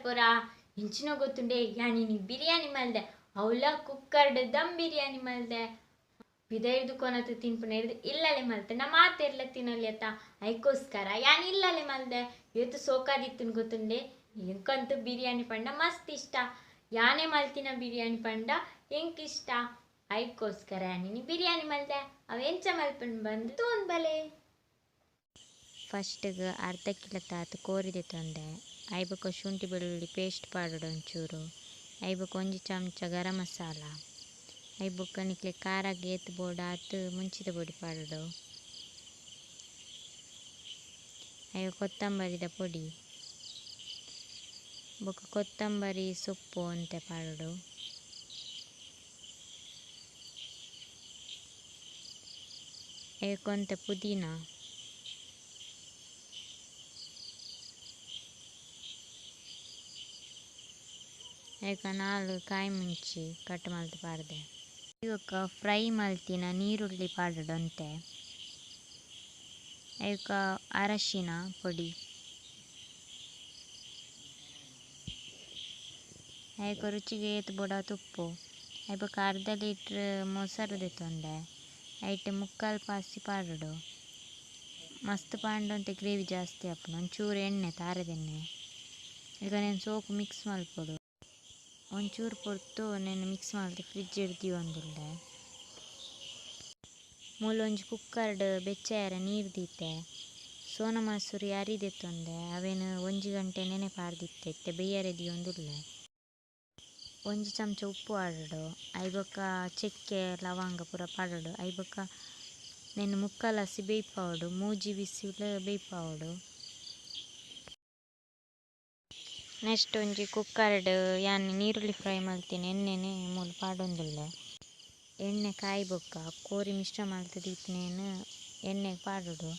ಪೂರ ಎಂಚಿನ ಗೊತ್ತುಂಡೆ ಯಾನಿನಿ ಬಿರಿಯಾನಿ ಮಲ್ದೆ ಅವಲ ಕುಕ್ಕರ್ಡ್ ದಮ್ ಬಿರಿಯಾನಿ ಮಲ್ದೆ ಪಿದೈರ್ದು ಕೊನತು ತಿನ್ಪುನ ಇಲ್ಲಲೆ ಮಲ್ತೆ ನಾ ಮಾತೆರ್ಲ ತಿನ್ನೊಲಿ ಅತ್ತ ಐಕೋಸ್ಕರ ಯಾನ್ ಇಲ್ಲಲೆ ಮಲ್ದೆ ಏತು ಸೋಕಾದಿತ್ತುನ್ ಗೊತ್ತುಂಡೆ ಎಂಕಂತೂ ಬಿರಿಯಾನಿ ಪಂಡ ಮಸ್ತ್ ಇಷ್ಟ ಯಾನೇ ಮಲ್ತಿನ ಬಿರಿಯಾನಿ ಪಂಡ ಎಂಕ್ ಇಷ್ಟ ಐಕೋಸ್ಕರ ಯಾನಿನಿ ಬಿರಿಯಾನಿ ಮಲ್ದೆ ಅವ ಎಂಚ ಮಲ್ಪುಂಡು ಬಂದು ತೂನ್ ಬಲೆ. ಫಸ್ಟ್ಗೆ ಅರ್ಧ ಕಿಲೋ ತಾತ್ ಕೋರಿದೆ ತೊಂದೆ ಐಬೊಕ ಶುಂಠಿ ಬೆಳ್ಳುಳ್ಳಿ ಪೇಸ್ಟ್ ಪಾಡೊಡು ಒಂಚೂರು ಐಬೊಕ ಒಂಜಿ ಚಮಚ ಗರಂ ಮಸಾಲ ಐಬೊಕ ನಿಕ್ಲೆ ಖಾರಗ್ ಏತ್ ಬೋಡು ಆತ್ ಮುಂಚಿದ ಪೊಡಿ ಪಾಡೊಡು ಐವ ಕೊತ್ತಂಬರಿದ ಪೊಡಿ ಬೊಕ ಕೊತ್ತಂಬರಿ ಸೊಪ್ಪು ಒಂತೆ ಪಾಡೊಡು ಐಕ್ ಒಂತೆ ಪುದೀನ ಐಕ ನಾಲ್ ಕಾಯಿ ಮುಂಚಿ ಕಟ್ ಮಲ್ತ್ ಪಾಡ್ದೆ ಬೊಕ ಫ್ರೈ ಮಲ್ತಿನ ನೀರುಳ್ಳಿ ಪಾಡೊಡು ಒಂತೆ ಐಕ ಅರಶಿನ ಪೊಡಿ ಐಕ ರುಚಿಗೆ ಏತ್ ಬೋಡಾತ್ ಉಪ್ಪು ಐಬೊಕ ಬೊಕ ಅರ್ಧ ಲೀಟ್ರ್ ಮೊಸರು ದೆತ್ತೊಂಡೆ ಐಟ್ ಮುಕ್ಕಾಲ್ ಪಾಸಿ ಪಾಡೊಡು ಮಸ್ತ್ ಪಾಂಡ ಒಂತೆ ಗ್ರೇವಿ ಜಾಸ್ತಿ ಆಪುಂಡು ಒಂಚೂರು ಎಣ್ಣೆ ತಾರೆದೆಣ್ಣೆ ಈಗ ನೆನ್ ಸೋಕು ಮಿಕ್ಸ್ ಮಲ್ಪೊಡು ಒಂಚೂರು ಪೊರ್ತು ನೆನ್ ಮಿಕ್ಸ್ ಮಲ್ತ್ ಫ್ರಿಜ್ ಡ್ ದೀವೊಂದುಲ್ಲೆ ಮೂಲು ಒಂಜಿ ಕುಕ್ಕರ್ಡ್ ಬೆಚ್ಚ ನೀರು ದೀತೆ ಸೋನ ಮಸೂರಿ ಅರಿ ದೆತ್ತೊಂದೆ ಅವೆನ್ ಒಂಜಿ ಗಂಟೆ ನೆನೆ ಪಾಡ್ದಿತ್ತೆ ಇತ್ತೆ ಬೇಯರೆ ದೀವೊಂದುಲ್ಲೆ ಒಂಜಿ ಚಮಚ ಉಪ್ಪು ಪಾಡೊಡು ಐಬೊಕ ಚಕ್ಕೆ ಲವಂಗ ಪೂರ ಪಾಡೊಡು ಐಬೊಕ ನೆನ್ ಮುಕ್ಕಾಲಾಸಿ ಬೇಯ್ಪಾವೊಡು ಮೂಜಿ ಬಿಸಿಲ್ ಬೇಯ್ಪಾವೊಡು. ನೆಕ್ಸ್ಟ್ ಒಂಜಿ ಕುಕ್ಕರ್ಡ್ ಯಾನ್ ನೀರುಳ್ಳಿ ಫ್ರೈ ಮಲ್ತಿನ ಎಣ್ಣೆನೆ ಮೂಲು ಪಾಡೊಂದುಲ್ಲೆ ಎಣ್ಣೆ ಕಾಯಿ ಬೊಕ್ಕ ಕೋರಿ ಮಿಶ್ರ ಮಲ್ತ್ ದೀತಿನೆನ್ ಎಣ್ಣೆಗ್ ಪಾಡೊಡು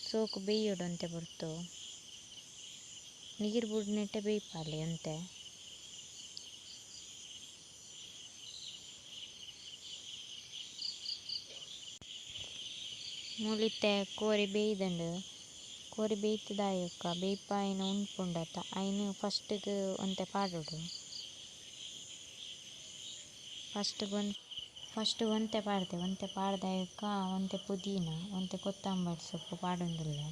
ಸೋಕು ಬೇಯೋಡು ಒಂತೆ ಪೊರ್ತು ನೀರು ಬುಡ್ನೆಟ್ಟೆ ಬೇಯ್ಪಾಲೆ ಒಂತೆ. ಮೂಲು ಇತ್ತೆ ಕೋರಿ ಬೇಯ್ದುಂಡು ಕೋರಿ ಬೇಯ್ತುದಾಯೊಕ್ಕ ಬೇಯ್ಪಾಯಿನ ಉಂಪುಂಡತ ಐನ್ ಫಸ್ಟ್ಗ್ ಒಂತೆ ಪಾಡೊಡು ಫಸ್ಟ್ ಒಂತೆ ಪಾಡ್ದೆ ಒಂತೆ ಪಾಡ್ದಾಯೊಕ್ಕ ಒಂತೆ ಪುದೀನ ಒಂತೆ ಕೊತ್ತಂಬರಿ ಸೊಪ್ಪು ಪಾಡೊಂದುಲ್ಲೆ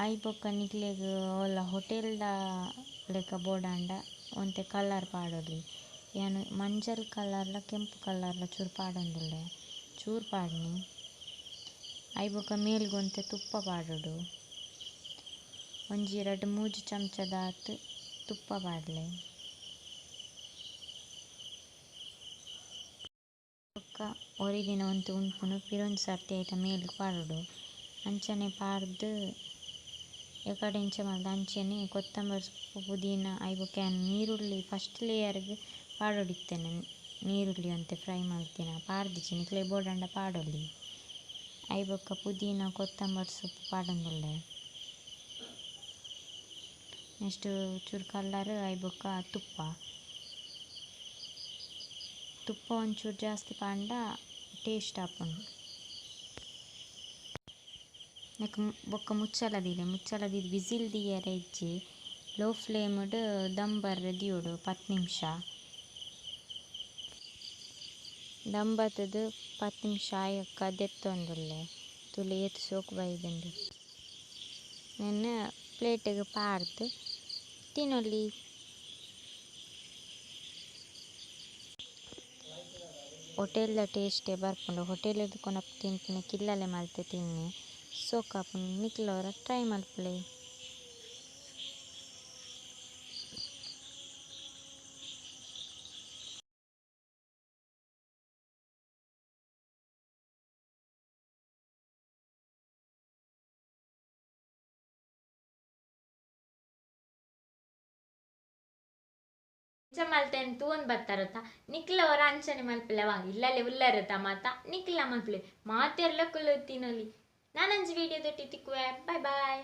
ಐಬೊಕ ಬೊಕ್ಕ ನಿಕ್ಲೆಗ್ ಓಲ ಹೋಟೆಲ್ದ ಲೆಕ ಬೋಡಾಂಡ ಒಂತೆ ಕಲರ್ ಪಾಡೊಲಿ ಯಾನ್ ಮಂಜಲ್ ಕಲರ್ಲ ಕೆಂಪು ಕಲರ್ಲ ಚೂರು ಪಾಡೊಂದುಲ್ಲೆ ಚೂರು ಪಾಡ್ನಿ ಐಬೊಕ ಮೇಲ್ಗ್ ಒಂತೆ ತುಪ್ಪ ಪಾಡೊಡು ಒಂಜಿ ರಡ್ಡ್ ಮೂಜಿ ಚಮಚದಾತ್ ತುಪ್ಪ ಪಾಡ್ಲೆ ಬೊಕ್ಕ ಒರಿದಿನ ಒಂತೆ ಉಂಪುನು ಪಿರೊಂಜಿ ಸರ್ತಿ ಐತ ಮೇಲ್ಗ್ ಪಾಡೊಡು ಅಂಚನೆ ಪಾಡ್ದ್ ಎಕಡೆ ಇಂಚ ಮಲ್ದ ಅಂಚನೆ ಕೊತ್ತಂಬರಿ ಸೊಪ್ಪು ಪುದೀನ ಐಬೊಕ ಯಾನ್ ನೀರುಳ್ಳಿ ಫಸ್ಟ್ ಲೇಯರ್ಗ್ ಪಾಡೊಡಿತ್ತೇನೆ ನೀರುಳ್ಳಿ ಒಂತೆ ಫ್ರೈ ಮಲ್ತಿನ ಪಾಡ್ದಿಜಿ ನಿಕ್ಲೆಗ್ ಬೋಡಾಂಡ ಪಾಡೊಲಿ ಐಬೊಕ ಪುದೀನ ಕೊತ್ತಂಬರಿ ಸೊಪ್ಪು ಪಾಡೊಂದುಲ್ಲೆ ನೆಕ್ಸ್ಟ್ ಚೂರು ಕಲರ್ ಐಬೊಕ ತುಪ್ಪ ತುಪ್ಪ ಒಂಚೂರು ಜಾಸ್ತಿ ಪಾಂಡ ಟೇಸ್ಟ್ ಆಪುಂಡು ನೆಕ್ ಬೊಕ್ಕ ಮುಚ್ಚಳ ದೀಲೆ ಮುಚ್ಚಳ ದೀದ್ ವಿಸಿಲ್ ದೀಯರೆ ಇಜ್ಜಿ ಲೋ ಫ್ಲೇಮ್ಡ್ ದಮ್ ಬರ್ರೆ ದೀವೊಡು 10 ನಿಮಿಷ ದಮ್ ಬತ್ತುದು 10 ನಿಮಿಷ ಆಯೊಕ್ಕ ದೆತ್ತೊಂದುಲ್ಲೆ ತೂಲೆ ಏತ್ ಸೋಕು ಬೈದುಂಡು ನೆನ್ ಪ್ಲೇಟ್ಗ್ ಪಾಡ್ದ್ ತಿನೊಲಿ. ಹೋಟೆಲ್ದ ಟೇಸ್ಟೇ ಬರ್ಪುಂಡು ಹೋಟೆಲ್ಡ್ ಕೊನೊಪು ತಿನ್ಪಿನ ಇಲ್ಲಲೆ ಮಲ್ತ್ ತಿನ್ನೆ ಸೋಕಾಪುಂಡು ನಿಕ್ಲ್ ಒರ ಟ್ರೈ ಮಲ್ಪುಲೆ. ಇಂಚ ಮಲ್ತೆನ್ ತೂವೊಂದು ಬತ್ತಾರತ್ತ ನಿಕ್ಲ ಒರ ಅಂಚನೆ ಮಲ್ಪುಲೆವಾ ಇಲ್ಲಲೆ ಉಲ್ಲರತ್ತ ಮಾತ ನಿಕ್ಲ ಮಲ್ಪುಲೆ ಮಾತೆರ್ಲ ಕುಲ್ಲು ತಿನೊಲಿ. ನಾನೊಂಜಿ ವಿಡಿಯೋ ದೊಟ್ಟಿ ತಿಕ್ಕುವೆ. Bye boy.